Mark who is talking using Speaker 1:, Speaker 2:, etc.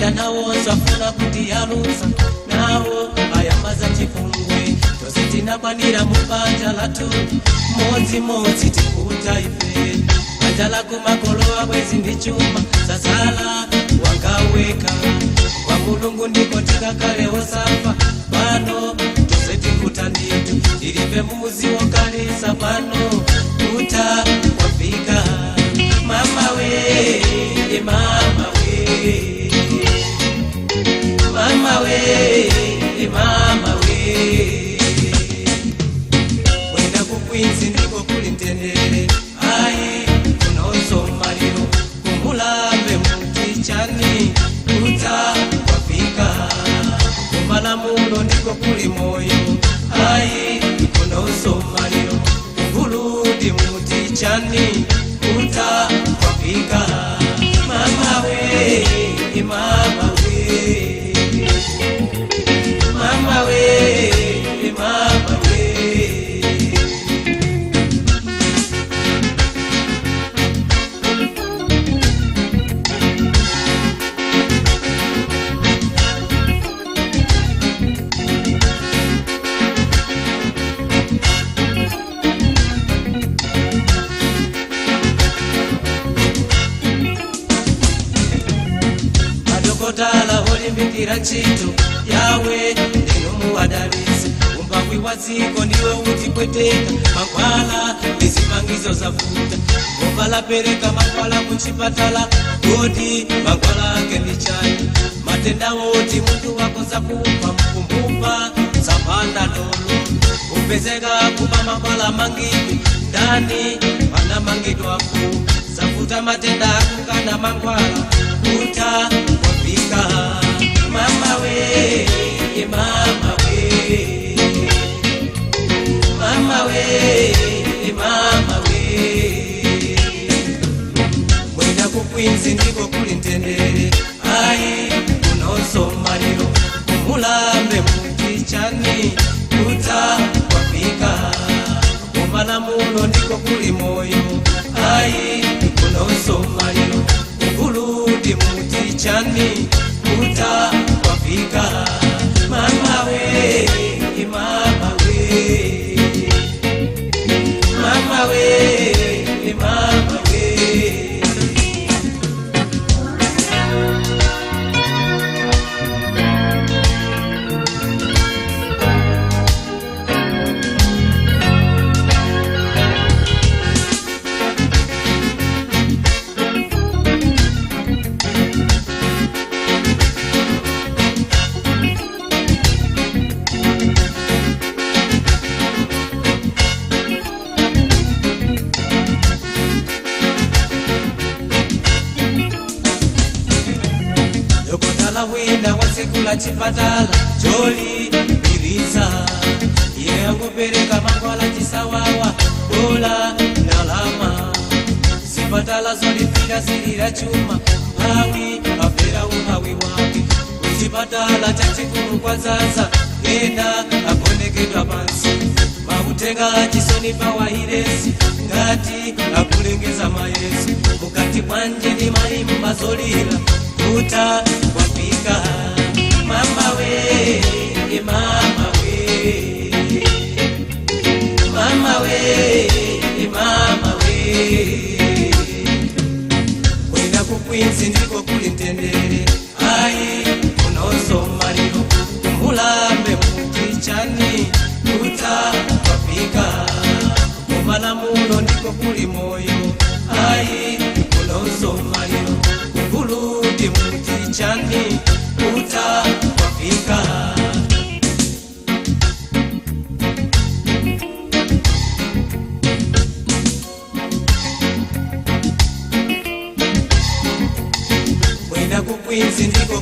Speaker 1: Matenda nawo safuna kutiyalusa nawo ayambaza chipungwe tose tinakwanira mubanja latu modzimodzi tikuta ife banja lako makolo abwezi ndi chuma sasala wangaweka kwa Mulungu ndiko tikakale osafa pano tose tikuta nditu tilipe muzi wokalisa pano kuta kwafika mama we mama we mama we mama we wenda kukwinzi ndiko kuli mtendere ayi kunosomaliro kumulambe mutichani kuta kwafika kumalamulo ndiko kuli moyo ayi kunosomaliro kunguludi mutichani kuta kwafika mama we mama we mama we mama we. Madokotala olimbikira ntchito yawe ndinomuwadalitsi umphawi wa dziko ndiwe utipweteka mankhwala ndi zipangizo zavuta boma lapereka mankhwala kuchipatala kodi mankhwala ake ndi chani matenda woti munthu wakoza kufa mkumbupa zapanda dolo upezeka kuma mankhwala mangidwe ndani panamangidwapo zavuta matenda akukana mankhwala kuta kwafika mama we mama we mama we mama we mwenda kukwinzi ndiko kuli mtendere ayi kunosomaliro kumulambe mutichani kuta kwafika kumalamulo ndiko kuli moyo ayi kunosomaliro kunguludi mutichani kuta kwafika mama we mama we mama we mama we. Dokotala wina watsekula chipatala choli bilisa iye angopereka mankhwala chisawawa bola ndalama zipatala zolipira zilira chuma mphawi afera umphawi wake kuchipatala chachikulu kwa zaza ena agonekedwa pansi makutenga chisoni pawairesi ngati akulengeza mayesu mukati mwanje ndi mayimba zolira kuta kwafika mama we mama we mama we mama we kwenda kukwinzi ndiko kuli mtendere ayi kunosomaliro kumulambe mutichani kuta kwafika kumalamulo ndiko kuli moyo ayi kunosomaliro kunguludi mutichani kuta kwafika. Kwenda kukwinzi ndiko